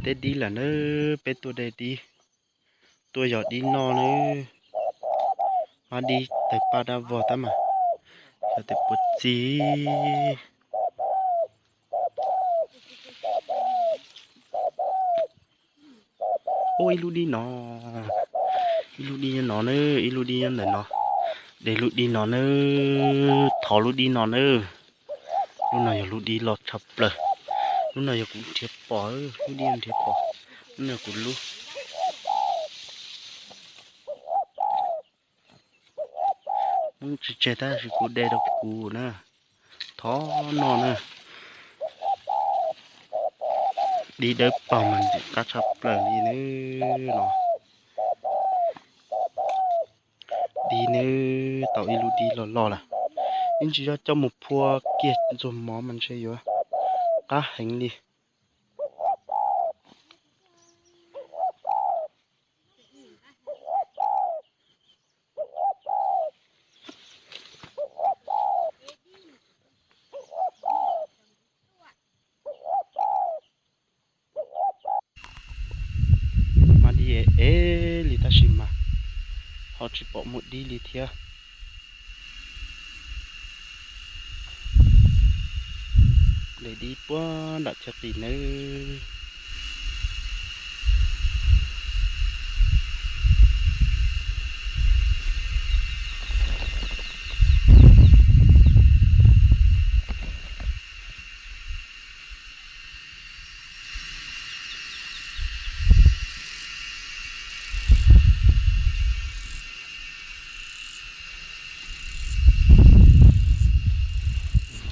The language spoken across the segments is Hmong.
teb dib lawm nawb, peb tuaj de dib, tuaj yos dib noj nawb. Hmab dib tawg paj dab vog tab mas yog tias puas txi. Ub, ib lub dib no, ib lub dib nyob no nawb, ib lub dib nyob ntawm no. De lub dib no nawb, thov lub dib no nawb. Lub no yog lub dib loj tshaj plaws. Lub no yog kuv nrhiav pom, lub dib nrhiav pom. Lub no kuv lub. Hmoob tsis tseg tab sis kuv de rau kuv na. Thov noj na. Dib dawb paug mas ntxim qab tshaj plaws li nawb no. Dib nawb, tau ib lub dib loj loj lawm. Ib ntsis yog coj mus phua kiag ntxuag mov mas ntshe yuav qab heev li. Mas dib ev li tab sis mas ho tsis pom muaj dib li thiab. De dib puag nram chaw qis nawb.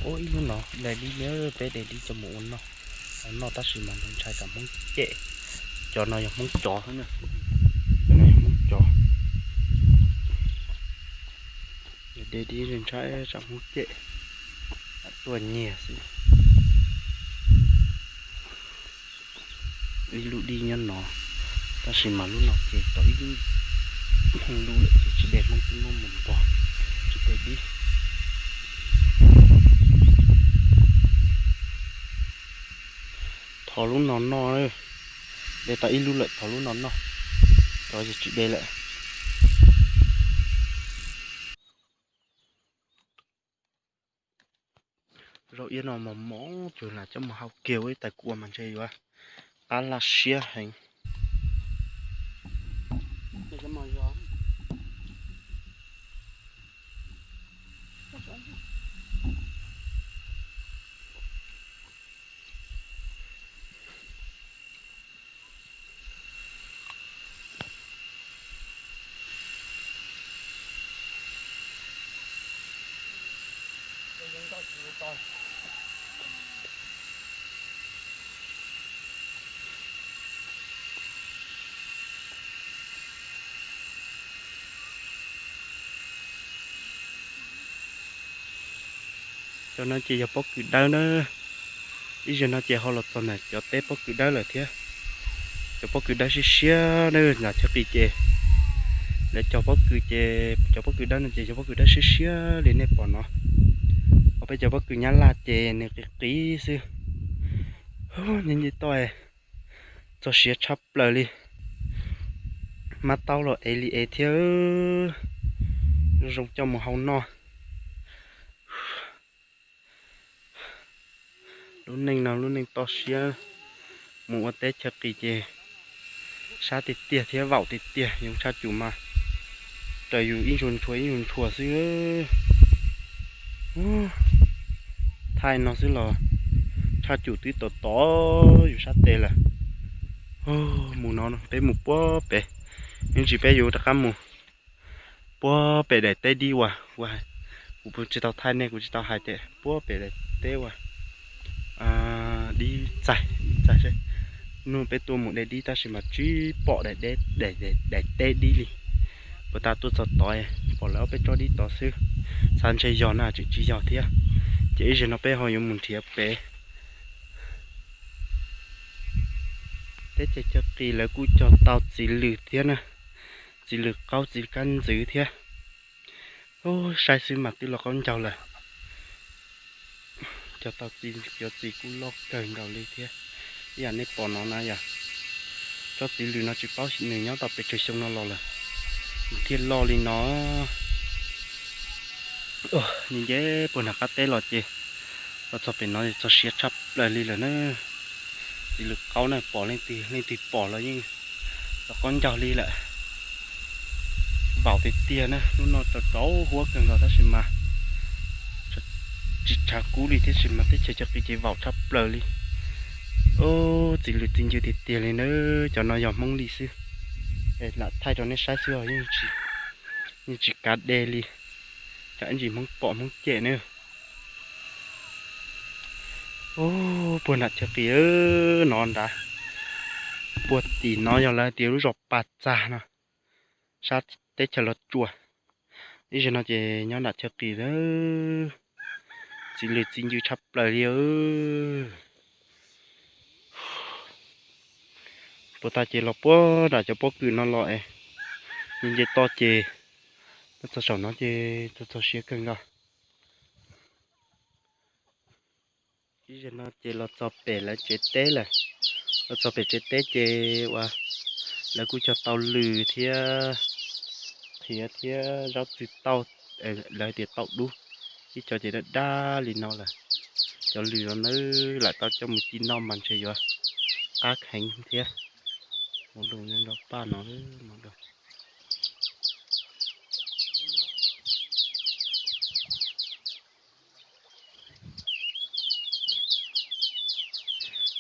Ub, ib lub no de dib, peb de dib coj mus ua noj, ua noj tab sis mas ntshai tsam Hmoob cem. Cov no yog Hmoob cov xwb na, cov no yog Hmoob cov. De dib ntshai tsam Hmoob cem, tuaj nyiag xwb. Ib lub dib nyob no, tab sis mas lub no ces tau ib lub, lub lawm ces tsis de, Hmoob twb muab mus npog, tsis de dib. Thov lub no noj, de tau ib lub lawm, thov lub no noj, cov ces tsis de lawm. Zaub iab no mos mos, tsuas lam coj mus hau kiag ua ib tais kua mas ntshe yuav qab laj siab heev. Cov no ces yog pob kws dawb na. Ib zaug no ces ho los txog ntawm cov teb pob kws dawb lawm thiab. Cov pob kws dawb siab siab na, nram chaw qis ces lawv cog pob kws ces cov pob kws dawb no ces cov pob kws dawb siab siab li nej pom no. Ho peb cov pob kws nyab laj ces nws qis qis xwb. Nce nce toj, txog siav tshaj plaws li. Hmab taub los ev li ev thiab, zoo coj mus hau noj. Lub neej no lub neej toj siab, mus ua teb chaw qis ces sab tiag tiag thiab vaum tiag tiag, yus tshaj cum mas raws yus ib ntshua ntshua ib ntshua ntshua xwb. Thaij no xwb los tshaj cum twb tom tom yus sab tes lawm. Mus no peb mus puag pem, ib ntsis peb yuav rov qab mus puag pem daim teb dib uas, kuv tsis tau thaij nej, kuv tsis tau hais tias puag pem daim teb uas dib txaig, dib txaig seb. Hnub peb tuaj mus de dib tab sis mas tsis pom daim teb dib li. Puag ta tuaj txog tod pom lawv ob peb tsob dib tod xwb, xav ntshe yog na tseem tsis yog thiab. Ces ib zaug no peb ho yuav mus nrhiav pem. Teb chaws chaw qis lawv kuj cog tau txiv lws thiab na, txiv lws qaub txiv kab ntxwv thiab. Saib xwb mas twb los qaub ncaug lawm. Cog tau txiv, cov txiv kuj loj kawg nkaus li thiab. Ib yam nej pom no na yom, Tsob txiv lws no tsis paub nws nyob tau pes tsawg xyoo no los lawm, nws thiaj loj li no. Nce nce puag nram qab teb los ces los txog pem no txog siav tshaj plaws li lawm na. Txiv lws qaub na, pom leej twg leej twg pom los yeej rov qaub ncaug li lawm. Vaum tiag tiag na, hnub no tsaus tsaus huab kawg nkaus tab sis mas tsis tshav kub li tiam sis mas teb chaws Cawqis ces vaum tshaj plaws li. Ub, txiv lws txiv ncw tiag tiag li na. Cov no yog Hmoob li xwb, lam thaij rau nej saib xwb, yeej tsis kav de li. Tsam ib ntsis Hmoob pom Hmoob cem na. Ub, puag nram Cawqis no nrad, puag tim no yog lawv tias lub zos Pas Txag no, sab teb chaws Los Tsuas. Ib zaug no ces nyob nram Cawqis lawm, txiv lws txiv ncw tshaj plaws li. Puag ta ces los puag nram cov pob kws no los es, nce nce toj ces txog saum no ces txog txog siav kawg nkaus. Ib zaug no ces los txog pem lawv tsev teb lawm. Los txog pem tsev teb ces uas lawv kuj cog tau lws thiab, qhiav thiab zaub txwv tauj, lawv tias tauj dub, ib co ces daj daj li no lawm. Cov lws no nawb, lam tau coj mus ci noj mas ntshe yuav qab kheev thiab. Mus lus nrog paj no.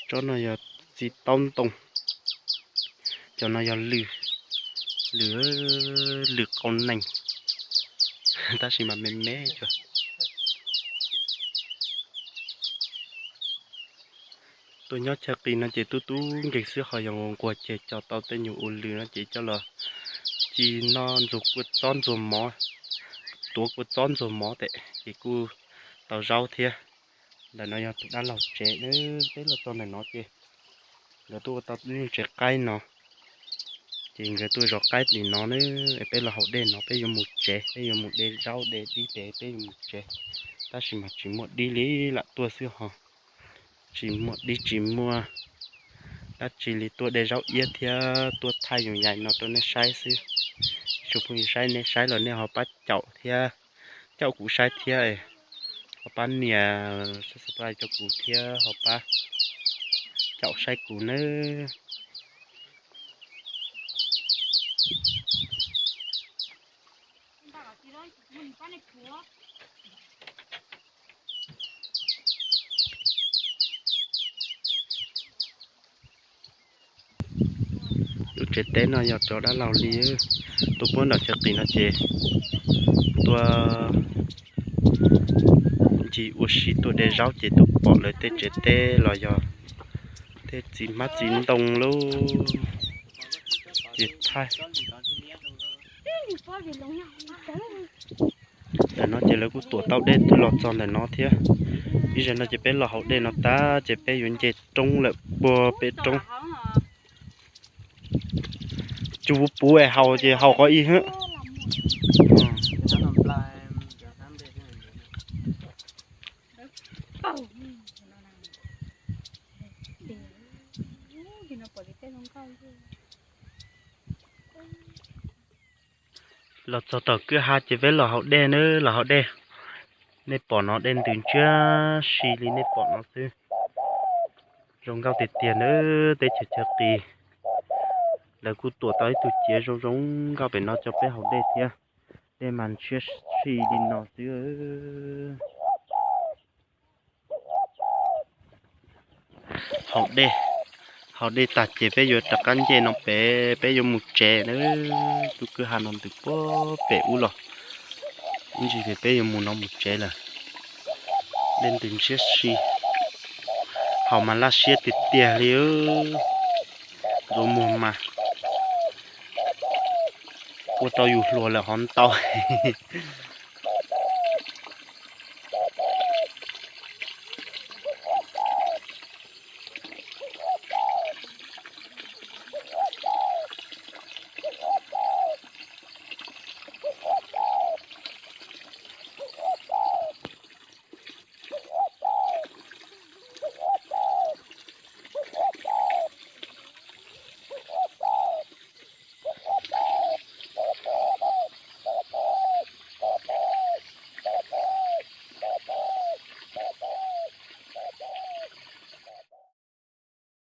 Tsob no yog txiv taub ntoo, cov no yog lws, lws, lws qau nees, tab sis mas me me cuag. Tuaj nyob chaw qis no ces tub tub nkeeg xwb, ho yog nquag ces cog tau tej nyuag ua lws no ces coj los ci noj ntxuag kua txob ntxuag mov, tuav kua txob ntxuag mov tes ces kuj tau zaub thiab. Ntawm no yog tus dab laug tsev na, peb los txog ntawm no ces nkawd tuaj ua tau nyuag tsev qaib no, ces nkawd tuaj zov qaib tim no na. Peb los haus dej no, peb yuav mus tsev, peb yuav mus de zaub de dib tes peb yuav mus tsev, tab sis mas tsis muaj dib li, lam tuaj xwb ho tsis muaj dib tsis muaj dab tsi li, tuaj de zaub iab thiab tuaj thaij yoos yais no rau nej saib xwb. Tsoom phooj ywg saib, nej saib los nej ho pab caum thiab, caum kuv saib thiab, ho pab nias subscribe rau kuv thiab ho pab caum saib kuv nawb. Lub tsev teb no yog cov dab laug li, tuaj puag nram chaw qis no ces tuaj ncig ua si tuaj de zaub ces tuaj pom lawv tej tsev teb los yog tej txiv hmab txiv ntoo lub ces thaij. Ntawm no ces lawv kuj tuam tau dej los txog ntawm no thiab. Ib zaug no ces peb los haus dej no tag ces peb yuav nce roob lawm puag pem roob. Tsuas puv es haus ces haus qhov ib hwb. Los txog tom kwj ha ces peb los haus dej nawb, los haus dej. Nej pom no dej ntws ntshiab si li nej pom no xwb. Zoo nkauj tiag tiag nawb, teb chaws chaw qis. Lawv kuj tuam tau ib tug ciav zoo zoo nkauj pem no coj peb haus dej thiab. Dej mas ntshiab si li no xwb. Haus dej, haus dej tag ces peb yuav rov qab nce no pem, peb yuav mus tsev nawb. Tus kwj ha no ntws puag pem ub los ib ntsis ces peb yuav mus no mus tsev lawm. Dej ntws ntshiab si, haus mas laj siab tiag tiag li. Ntxuav muag mas ua rau yus hluas lawm hov ntau.